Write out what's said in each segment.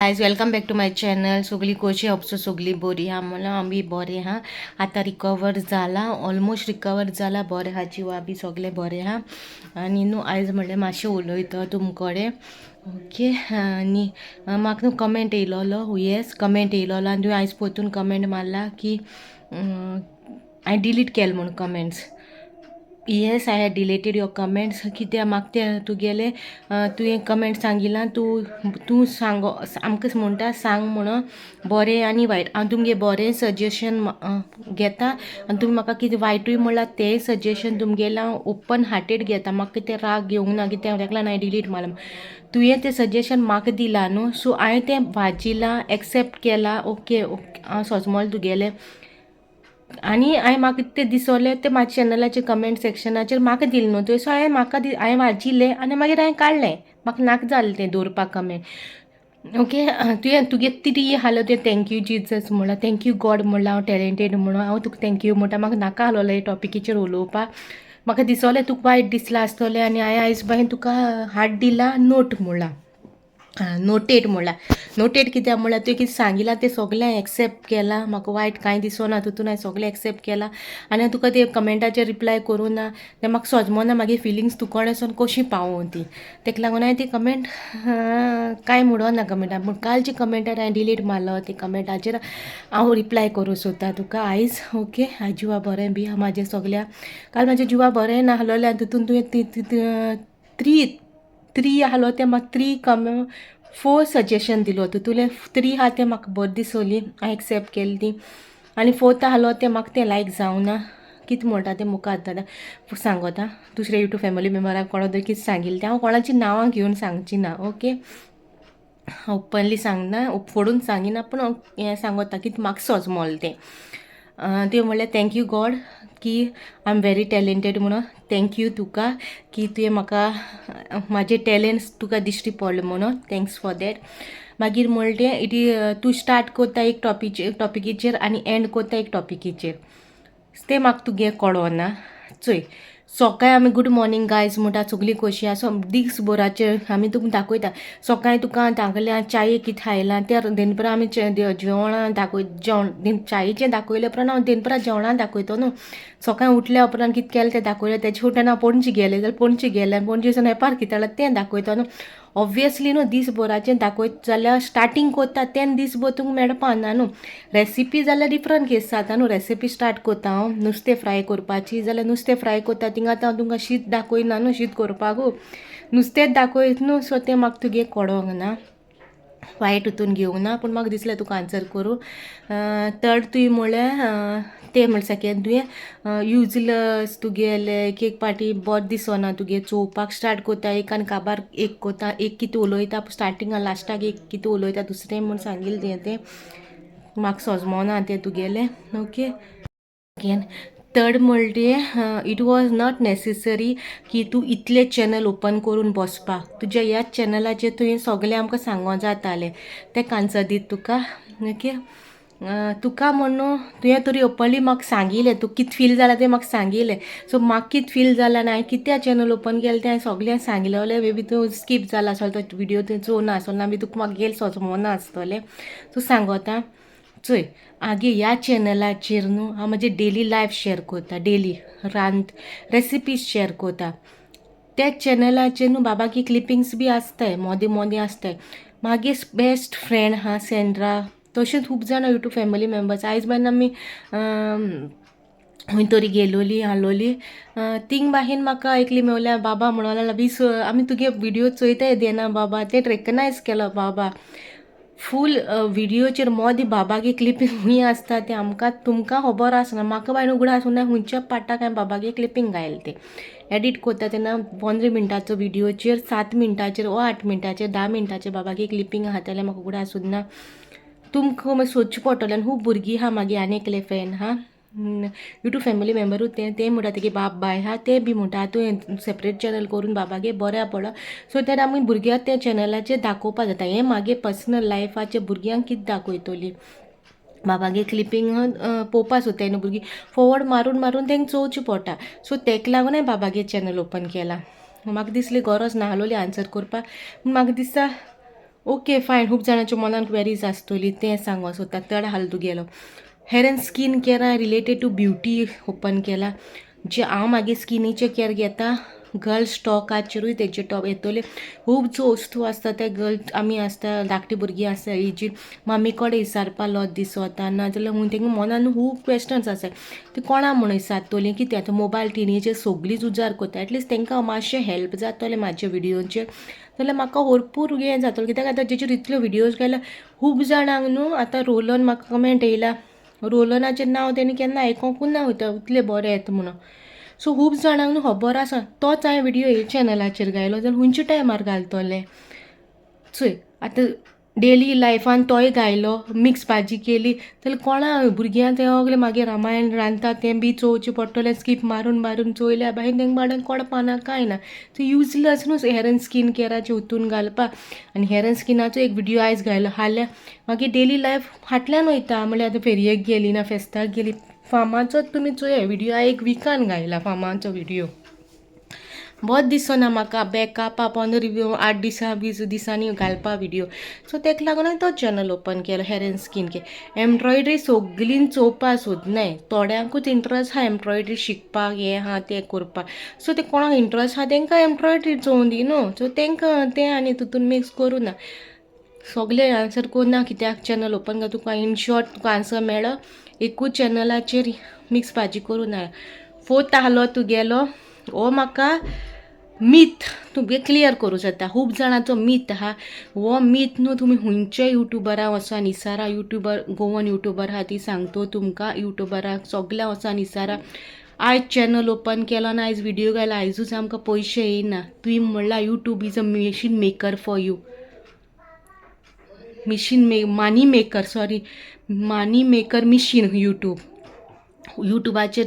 Guys, welcome back to my channel. सगळी कशी आपसो? सगळी बरी आहा म्हणून आमी बरे आहा. आतां रिकवर जाला, ऑलमोस्ट रिकवर जाला. बरें आहा, जिवा बी सगळें बरें आहा. आनी न्हू आयज म्हणल्यार मातशें उलयता तुमकडे, ओके? आनी म्हाका न्हू कमेंट येयलोलो, येस, कमेंट येयलोलो आनी तुवें आयज परतून कमेंट मारला की हांवें डिलीट केले म्हूण comments. Yes, I had deleted your comments, कित्याक म्हाका तें तुगेलें तुवें कमेंट सांगिलां, तूं तूं सांगो आमकां म्हणटा सांग म्हणून बरें आनी वायट. हांव तुमगे बरें सजेशन घेता आनी तुमी म्हाका कितें वायटूय म्हणलां तेंय सजेशन तुमगेलें हांव ओपन हार्टेड घेता. म्हाका कितें राग घेवंक ना, कित्याक ताका लागून हांवें डिलीट मारलां. तुवें तें सजेशन म्हाका दिलां न्हू, सो हांवें तें वाचिलां, एक्सेप्ट केलां. ओके ओके, हांव सोजमोल तुगेलें. आनी हांवें म्हाका तें दिसोलें तें म्हाज्या चॅनलाचेर कमेंट सेक्शनाचेर म्हाका दिलें न्हू तुवें, सो हांवें म्हाका हांवें वाचिल्लें आनी मागीर हांवें काडलें. म्हाका नाका जालें तें दवरपाक कमेंट, ओके? तुवें तुगे त्री आहलो तें thank you Jesus म्हणलां, thank you God म्हणलां, हांव टॅलेंटेड म्हणून हांव तुका thank you म्हणटा. म्हाका नाका आहलोलें हे टॉपिकीचेर उलोवपाक. म्हाका दिसोलें तुका वायट दिसलां आसतलें आनी हांवें आयज बायन तुका हाड दिलां नोट म्हणलां, नोटेड म्हणलां. नोटेड कित्याक म्हणल्यार तुवें कितें सांगिलां तें सगळें एक्सेप्ट केलां. म्हाका वायट कांय दिसना तितून. हांवें सगळें एक्सेप्ट केलां आनी हांवें तुका ते कमेंटाचेर रिप्लाय करूं ना तें म्हाका सोजमना. मागीर फिलिंग्स तुकोडेसून कशी पावोवं ती, तेका लागून हांवें ती कमेंट कांय म्हणो ना कमेंटान. पूण कालच्या कमेंटार हांवें डिलीट मारलो, ते कमेंटाचेर हांव रिप्लाय करूं सोदता तुका आयज, ओके? आयज जिवा बरें बी म्हाजें सगल्या. काल म्हाजें जिवा बरें नासलोलें आनी तितून तुवें थ्री थ्री आहलो तें म्हाका थ्री कम फोर सजेशन दिलो. तितूंतलें थ्री आहा तें म्हाका बरें दिसली, हांवें एक्सेप्ट केली ती आनी फोर्थ आहलो तें म्हाका तें लायक जावना. कितें म्हणटा तें मुखार दादा सांगता. दुसरे युट्यूब फॅमिली मेंबराक कोणा तरी कितें सांगिल्लें तें हांव कोणाची नांवां घेवन सांगची ना, ओके? ओपनली सांगना, फोडून सांगिना, पूण हें सांगता की म्हाका सोजमोल तें. तें म्हणल्यार thank you God की I am very talented म्हणून. Thank you तुका की तुवें म्हाका म्हाजे टॅलंट्स तुका दिश्टी पडले म्हणून, thanks for that. मागीर म्हणलें तें it तूं स्टार्ट कोत्ता एक टॉपिकीचेर आनी एंड कोत्ता एक टॉपिकीचेर, तें म्हाका तुगे कळना. चोय, सकाळी आमी गूड मॉर्निंग गायज म्हणटा, सगळीं कशीं आसा, दीस भराचेर आमी तुका दाखयता. सकाळी तुका दाखयलें चाये कितें खायलां त्या दनपरां आमी जेवणां दाखय, जेवण चायेचें दाखयलें उपरांत हांव दनपरां जेवणां दाखयतो न्हू. सकाळी उठल्या उपरांत कितें केलें तें दाखयलें. तेजे फुडें हांव पणजे गेलें जाल्यार पणजे गेलें आनी पणजे सावन एपार कितें जालें तें दाखयतो न्हू. ऑब्वियसली न्हू, दीस भराचें दाखयत जाल्यार स्टार्टींग कोत्ता तेन्ना दीसभर तुमकां मेळपा ना न्हू. रेसिपी जाल्यार डिफरंट केस जाता न्हू. रेसिपी स्टार्ट कोत्ता हांव नुस्तें फ्राय करपाची जाल्यार नुस्तें फ्राय कोत्ता, थिंगा आतां हांव तुमकां शीत दाखयना न्हू, शीत करपाकू नुस्तेंच दाखयत न्हू. सो तें म्हाका तुगे कळोंक ना, वायट हितून घेवंक ना, पूण म्हाका दिसलें तुका आन्सर करूं. थर्ड तुवें म्हळ्ळें तें म्हळ्यार सेकेंड तुवें युजलस तुगेलें एक एक पाटी बरें दिसना तुगे चोवपाक. स्टार्ट कोत्ता एक आनी काबार एक कोत्ता, एक कितें उलयता स्टार्टिंग आनी लास्टाक एक कितें उलयता दुसरें म्हूण सांगिल्लें तुवें, तें म्हाका सोजमोना तें तुगेलें, ओके? थर्ड म्हणलें, it was not necessary की तूं इतले चॅनल ओपन करून बसपाक. तुज्या ह्याच चॅनलाचेर तुवें सगळें आमकां सांगो जातालें. तेका आन्सर दिता तुका, ओके? तुका म्हणून तुवें तरी ओपनली म्हाका सांगिल्लें, तुका कितें फील जालां तें म्हाका सांगिल्लें. सो म्हाका कितें फील जालां आनी हांवें कित्याक चॅनल ओपन केलें तें हांवें सगळें सांगिल्लें. मे बी तूं स्कीप जाला आसतलो तो विडियो, तुवें चोवना आसतलो ना, बी तुका म्हाका गेल सोजमोना आसतलें. सो सांगोता, चोय आगे, ह्या चॅनलाचेर न्हू हांव म्हजें डेली लायफ शेअर करता, डेली रांद रेसिपीज शेअर करता. त्याच चॅनलाचेर न्हू बाबागी क्लिपिंग्स बी आसताय, मोदें मोदें आसताय. मागे बेस्ट फ्रेंड आहा सेंड्रा, तशेंच खूब जाणां युट्यूब फॅमिली मेंबर्स. आयज बायन आमी खंय तरी गेलोली आहलोली, थिंग बाहेन म्हाका एकली मेवल्या, बाबा म्हणून लागला, बीस आमी तुगे विडियो चोयताय देना बाबा, ते रेकगनायज केलो बाबा. फूल विडियोचेर मोदें बाबागे क्लिपींग खूंय आसता तें आमकां तुमकां खबर आसना. म्हाका बायन उगडास आसूं खंयच्या पार्टाक हांवें बाबागे क्लिपींग घायलें. तें एडिट करता तेन्ना 15 मिनटाचो विडियोचेर 7 मिनटाचेर वो 8 मिनटाचेर, 10 मिनटाचेर बाबागे क्लिपींग आहा जाल्यार म्हाका उगडास सुद्दां. तुमकां मागीर सोदचें पडटलें. आनी खूब भुरगीं आहा मागीर, आनी एकले फ्रेंड आहा, युट्यूब फॅमिली मेंबरूच तें, ते म्हणटा तेगे बाप बाय आहा, ते बी म्हणटा तुवें सेपरेट चॅनल करून बाबागे बऱ्या पडलो, सो that आमी भुरग्यांक त्या चॅनलाचेर दाखोवपा जाता. हें मागे पर्सनल लायफाचें भुरग्यांक कितें दाखयतली? बाबागे क्लिपींग पळोवपा सोदताय न्हू भुरगीं, फॉवर्ड मारून मारून तेंका चोवचें पडटा. सो तेका लागून हांवें बाबागे चॅनल ओपन केला. म्हाका दिसली गरज नाहलोली आन्सर करपाक, पूण म्हाका दिसता ओके फायन, खूब जाणांच्या मनान क्वेरीज आसतली, तें सांगो सोदता. थर्ड आसलो तुगेलो हेर एंड स्कीन केअरा रिलेटेड टू ब्युटी ओपन केला, जे हांव मागीर स्किनीचे केअर घेता. गर्ल्स टॉकाचेरूय तेजे टॉप येतले. खूब ज्यो वस्तू आसता ते गर्ल आमी आसता, धाकटी भुरगीं आसता हेजी मम्मी कडेन विचारपा लज दिसता, नाजाल्यार खूंय तेंका मनान खूब क्वेश्चन्स आसाय, ती कोणा म्हूण विचारतलीं? कितें आतां मोबायल टिनेजर सगळींच उजार करता. एटलिस्ट तेंकां मातशें हेल्प जातलें म्हाज्या विडियोचेर जाल्यार म्हाका भरपूर हें जातलें. कित्याक आतां जेचेर इतल्यो विडियोज घाल्या, खूब जाणांक न्हू आतां रोलन म्हाका कमेंट येयला, रोलनाचें नांव तेणी केन्ना आयकोंकूच ना इतलें बरें येता म्हणून. सो खूब जाणांक न्हू खबर आसा, तोच हांवें विडियो हे चॅनलाचेर घायलो जाल्यार खुंयच्या टायमार घालतलें? चोय, आतां डेली लायफान तोय घायलो, मिक्स भाजी केली जाल्यार कोणा भुरग्यांक तें सगलें मागीर रामायण रांदता तें बी चोवचें पडटलें. स्कीप मारून मारून चोयल्या बायन तेंका बाबड्यांक कळपा ना कांय ना. सो युजलस न्हू हेर एंड स्कीन केअराचे हितून घालपा. आनी हेर एंड स्किनाचो एक विडियो आयज घायलो हाल्या. मागीर डेली लायफ फाटल्यान वयता, म्हणल्यार आतां फेरयेक गेली ना फेस्ताक गेली. फामाचो तुमी चोया विडियो, एक विकान घायला फामाचो विडियो. बरो दिसना म्हाका बॅकअप 15 8 दिसां 20 दिसांनी घालपा विडियो. सो तेका लागून हांवें तो चॅनल ओपन केलो, हेर एंड स्कीन केअर. एम्ब्रॉयडरी सगलीं चोवपा सोदनाय, थोड्यांकूच इंट्रस्ट आहा एम्ब्रॉयडरी शिकपाक, हें आहा तें करपाक. सो तें कोणाक इंट्रस्ट आहा तेंकां एम्ब्रॉयडरी चोवंक दी न्हू. सो तेंकां तें आनी तितून मिक्स करूं ना, सगलें आन्सर कोन्ना कित्याक चॅनल ओपन कर. तुका इन शॉर्ट तुका आन्सर मेळ्ळो, एकूच चॅनलाचेर मिक्स भाजी करूं ना. फोर्थ आहलो तुगेलो हो म्हाका मीथ तुगे क्लियर करूं जाता. खूब जाणांचो मीथ आहा. हो मीथ न्हू, तुमी खुंयच्या युट्युबरा वचोन विचारा. युट्युबर, गोवन युट्युबर आहा ती सांगता तुमकां. युट्युबराक सगल्यां वचोन विचारा. आयज चॅनल ओपन केलो आनी आयज विडियो घायला, आयजूच आमकां पयशे येयना. तुवें म्हणलां YouTube is a machine maker for you, machine money maker, sorry, money maker machine YouTube. युट्युबाचेर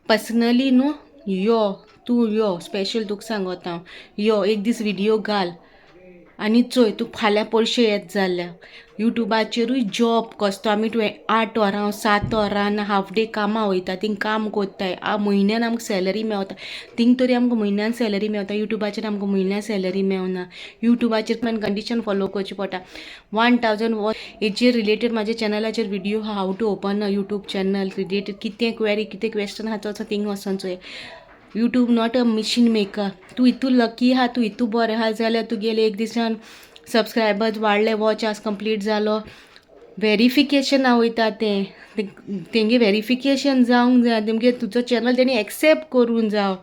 पर्सनली न्हू, यो तूं यो, स्पेशल तुका सांगता हांव, यो एक दीस विडियो घाल आनी चोय तुका फाल्यां पयशे येत जाल्यार. युट्युबाचेरूय जॉब कसतो. आमी तुवें 8 वरां 7 वरां हाफ डे कामां वयता, थिंग काम कोत्ताय, म्हयन्यान आमकां सॅलरी मेवता. थिंग तरी आमकां म्हयन्यान सॅलरी मेवता, युट्युबाचेर आमकां म्हयन्यान सॅलरी मेवना. युट्युबाचेर मेन कंडिशन फॉलो करची पडटा. 1000 हेचेर रिलेटेड म्हाज्या चॅनलाचेर video, how to open a YouTube channel related कितें क्वेरी, कितें क्वेश्चन आहा तो थिंग वचोन चोय. YouTube not a machine maker. तूं हितू लकी आहा, तूं हितू बरें आहा जाल्यार तुगेले एक दिसान सबस्क्रायबर्स वाडले, वॉच आवर्स कंप्लीट जालो, वेरिफिकेशना वयता तें. तेंगे वेरिफिकेशन जावंक जाय, तेमगे तुजो चॅनल तेणी एक्सेप्ट करूंक जाव.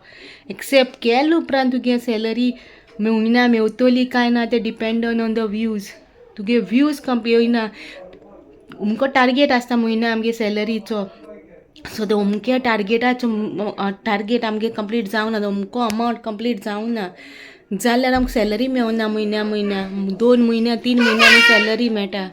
एक्सेप्ट केले उपरांत तुगे सॅलरी म्हयन्या मेवतली काय ना तें डिपेंड ऑन the views. तुगे व्यूज कंप येयना, अमको टार्गेट आसता म्हयन्या आमगे सॅलरीचो. सो ते अमक्या टार्गेटाचो टार्गेट आमगे कंप्लीट जावना, अमको अमावंट कंप्लीट जावना जाल्यार आमकां सॅलरी मेवना. म्हयन्या म्हयन्या, 2 म्हयन्या 3 म्हयन्यांनी सॅलरी मेळटा.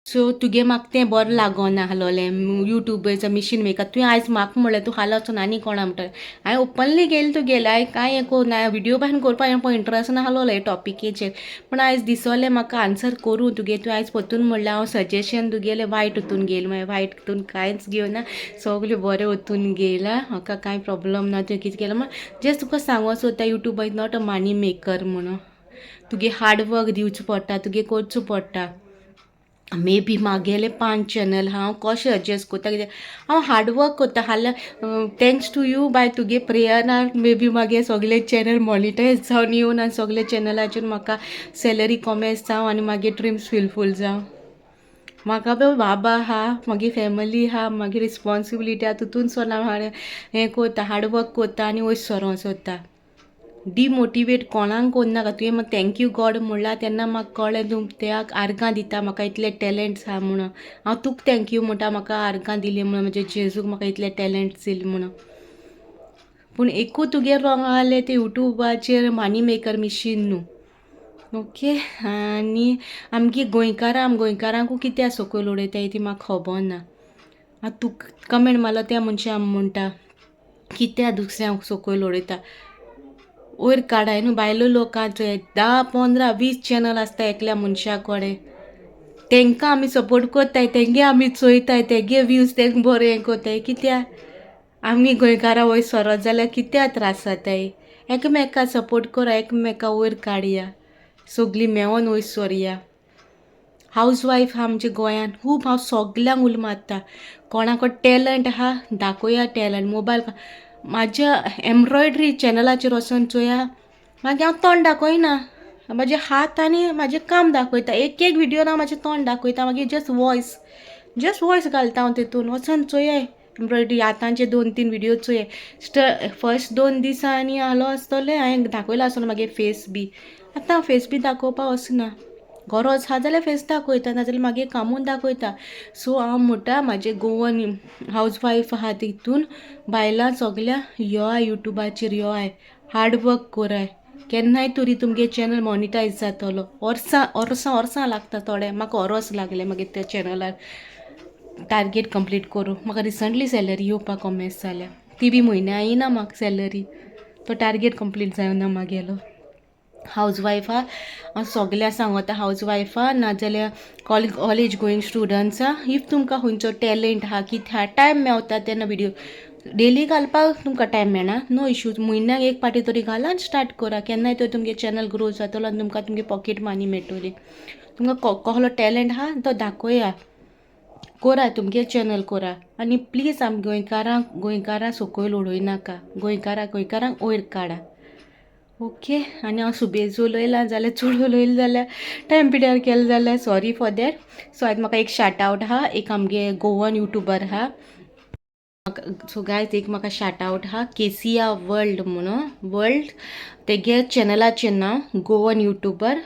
सो तुगे म्हाका तें बरें लागोना आहलोलें, YouTube is a machine maker. तुवें आयज म्हाका म्हणलें, तूं फाल्यां वचून आनी कोणा म्हणटलें. हांवें ओपनली गेलें तुगेलें. हांवें कांय हें करूं ना, विडियो भायर करपा इंट्रस्ट नाहलोलो हे टॉपिकेचेर, पूण आयज दिसोलें म्हाका आन्सर करूं तुगे. तुवें आयज परतून म्हणलें, हांव सजेशन तुगेलें वायट हितून घेयलें. मागीर वायट हितून कांयच घेवना, सगळें बरें वतून घेयलां. म्हाका कांय प्रोब्लम ना. तुवें कितें केलां म्हण जस्ट तुका सांगो सोदता, YouTube is not a money maker म्हणून. तुगे हार्ड वर्क दिवचें पडटा, तुगे करचो पडटा. मे बी म्हागेले पांच चॅनल हांव कशें एडजस्ट करता, कित्याक हांव हार्डवर्क करता. फाल्यां thanks to you बाय, तुगे प्रेयरान मे बी म्हागे सगळे चॅनल मॉनिटायज जावन येवन आनी सगळे चॅनलाचेर म्हाका सॅलरी कोमेस जावं आनी म्हागे ड्रिम्स फुलफील जावं. म्हाका पळय बाबा आहा, म्हागे फॅमिली आहा, म्हागे रिस्पोन्सिबिलिटी आहा, तितून सोन हांव हें करता, हार्डवर्क करता आनी वयर सरोंक सोदता. डिमोटिवेट कोणाक कोन्नाका. तुवें म्हाका thank you God म्हणलां तेन्ना म्हाका कळ्ळें तूं त्याक आर्गां दिता, म्हाका इतले टॅलंट्स आहा म्हणून. हांव तुका thank you म्हणटा, म्हाका आर्गां दिली म्हणून, म्हज्या जेजूक म्हाका इतले टॅलंट्स दिले म्हणून. पूण एकूच तुगे रोंग आहलें तें युट्यूबाचेर मनी मेकर मिशीन न्हू. ओके, आनी आमगे गोंयकारां, आम गोंयकारांकू कित्याक सकयल उडयताय ती म्हाका खबर ना. आतां तूं कमेंट मारलो त्या मनशाक म्हणटा, कित्याक दुसऱ्यांक सकयल उडयता? वयर काडाय न्हू. बायलो लोकांचे 10 15 20 चॅनल आसता एकल्या मनशा कडेन. तेंकां आमी सपोर्ट करताय, तेंगे आमी चोयताय, तेगे व्यूज तेंक बरें हें करताय. कित्याक आमी गोंयकारां वयर सरत जाल्यार कित्याक त्रास जाताय? एकामेका सपोर्ट करा, एकमेका वयर काडया, सगलीं मेवोन वयर सोरया. हावज वायफ आहा आमच्या गोंयान खूब. हांव सगल्यांक उलो मारता, कोणाको टॅलंट आहा, दाखोवया टॅलंट. मोबायल म्हाज्या एम्ब्रॉयडरी चॅनलाचेर वचोन चोया. मागीर हांव तोंड दाखयना, म्हाजे हात आनी म्हाजें काम दाखयता. एक एक विडियोन हांव म्हाजें तोंड दाखयता, मागीर जस्ट वॉयस, जस्ट वॉयस घालता हांव तितून. वचोन चोयाय एम्ब्रॉयडरी आतांचे 2-3 विडियो चोयाय. फर्स्ट 2 दिसांनी आहलो आसतलें, हांवें दाखयलो आसतलो मागीर फेस बी. आतां हांव फेस बी दाखोवपा वचना. गरज आहा जाल्यार फेस दाखयता, नाजाल्यार मागीर कामूच दाखयता. सो हांव म्हणटा, म्हाजे गोवन हावज वायफ आहा तितून बायलां सगल्या योय, युट्यूबाचेर योय, हार्ड वर्क कोराय. केन्नाय तरी तुमगे चॅनल मॉनिटायज जातलो. वर्सां वर्सां वर्सां लागता थोडे. म्हाका ओरोस लागलें मागीर त्या चॅनलार टार्गेट कंप्लीट करूं. म्हाका रिसंटली सॅलरी येवपाक कोमेस जाल्या, ती बी म्हयन्या येयना म्हाका सॅलरी. तो टार्गेट कंप्लीट जायना म्हागेलो. हावज वायफा हांव सगल्या सांगता, हावज वायफा नाजाल्यार कॉलेज गोईंग स्टुडंट्सां, if तुमकां खंयचो टॅलंट आहा, कितें आहा, टायम मेवता तेन्ना विडियो डेली घालपाक तुमकां टायम मेळना, नो इश्यूज, म्हयन्याक एक पाटी तरी घाला आनी स्टार्ट करा. केन्नाय तरी तुमगे चॅनल ग्रो जातलो आनी तुमकां तुमगे पॉकेट मनी मेळटली. तुमकां कहलो टॅलंट आहा तो दाखोया, कोरा, तुमगे चॅनल कोरा. आनी प्लीज आम गोंयकारांक, गोंयकारां सकयल उडय नाका. गोंयकारां गोंयकारांक वयर काडा, ओके? आनी हांव सुबेज उलयलां जाल्यार, चड उलयलें जाल्यार, टायम पिड्यार केलें जाल्यार सॉरी फॉर that. So आयज म्हाका एक शाट आवट आहा, एक आमगे गोवन युट्यूबर आहा. सो गायज, एक म्हाका शाट आवट आहा, केसिया वर्ल्ड म्हणून, वर्ल्ड तेगे चॅनलाचें नांव, गोवन युट्यूबर.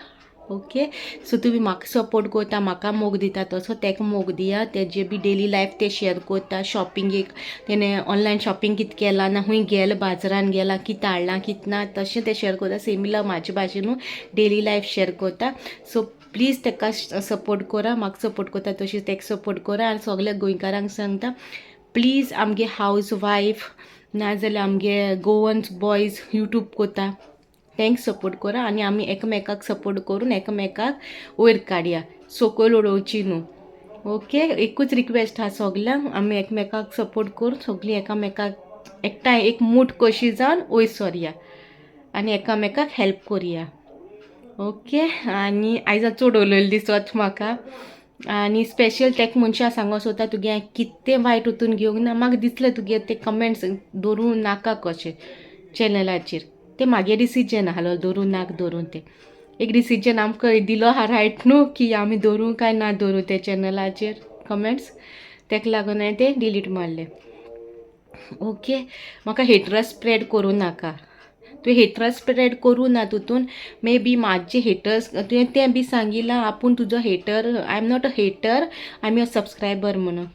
ओके, सो तुमी म्हाका सपोर्ट करता, म्हाका मोग दिता, तसो तेका मोग दिया. तेजे बी डेली लायफ ते शेअर करता. शॉपिंगेक तेणें ऑनलायन शॉपिंग कितें केलां ना, खूंय गेलां, बाजारान गेलां, कितें हाडलां, कितें ना, तशें ते शेअर करता. सिमिलर म्हाजे भाशेनू डेली लायफ शेअर करता. सो प्लीज तेका सपोर्ट करा. म्हाका सपोर्ट करता तशें तेका सपोर्ट करा. आनी सगल्या गोंयकारांक सांगता, प्लीज आमगे हावज वायफ नाजाल्यार आमगे गोवन बॉयज यूट्यूब करता तेंक सपोर्ट करा आनी आमी एकामेकाक सपोर्ट करून एकामेकाक वयर काडया, सकयल उडोवची न्हू. ओके, एकूच रिक्वेस्ट आहा सगल्यांक, आमी एकमेकाक सपोर्ट करून सगळीं एकामेकाक एकठांय एक मूठ कशी जावन वयर सरया आनी एकामेकाक हेल्प करया. ओके, आनी आयज चड उलयलें दिसत म्हाका. आनी स्पेशल तेक मनशा सांगो सोदता, तुगे कितें वायट वतून घेवंक ना. म्हाका दिसलें तुगे ते कमेंट्स दवरूं नाका कशें चॅनलाचेर. ते म्हागे डिसिजन आहलो दवरूं नाका दवरूं. ते एक डिसिजन आमकां दिलो आहा रायट न्हू की आमी दवरूं काय ना दवरूं ते चॅनलाचेर कमेंट्स. तेका लागून हांवें ते डिलीट मारले. ओके, म्हाका हेटरस स्प्रेड करूं नाका. तुवें हेटरस स्प्रेड करूं ना तितून. मे बी म्हाजे हेटर्स, तुवें तें बी सांगिलां आपूण तुजो hater. I am not a hater, I am your subscriber म्हणून.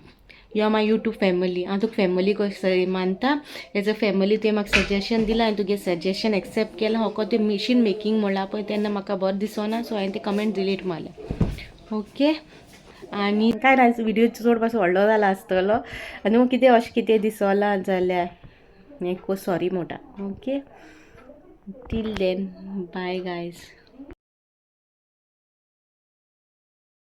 You are my YouTube family. हांव तुका फॅमिली कशें मानता, एज अ फॅमिली. तुवें म्हाका सजेशन दिलां, हांवें तुगे सजेशन एक्सेप्ट केलां. होको तें मिशीन मेकींग म्हणलां पळय, तेन्ना म्हाका बरें दिसोना, सो हांवें ते कमेंट डिलीट मारले. ओके, आनी कांय ना, विडियो चड मातसो व्हडलो जाला आसतलो. आनी मग कितें अशें कितें दिसोलां जाल्यार एक सॉरी म्हणटा. Okay, till then, bye guys.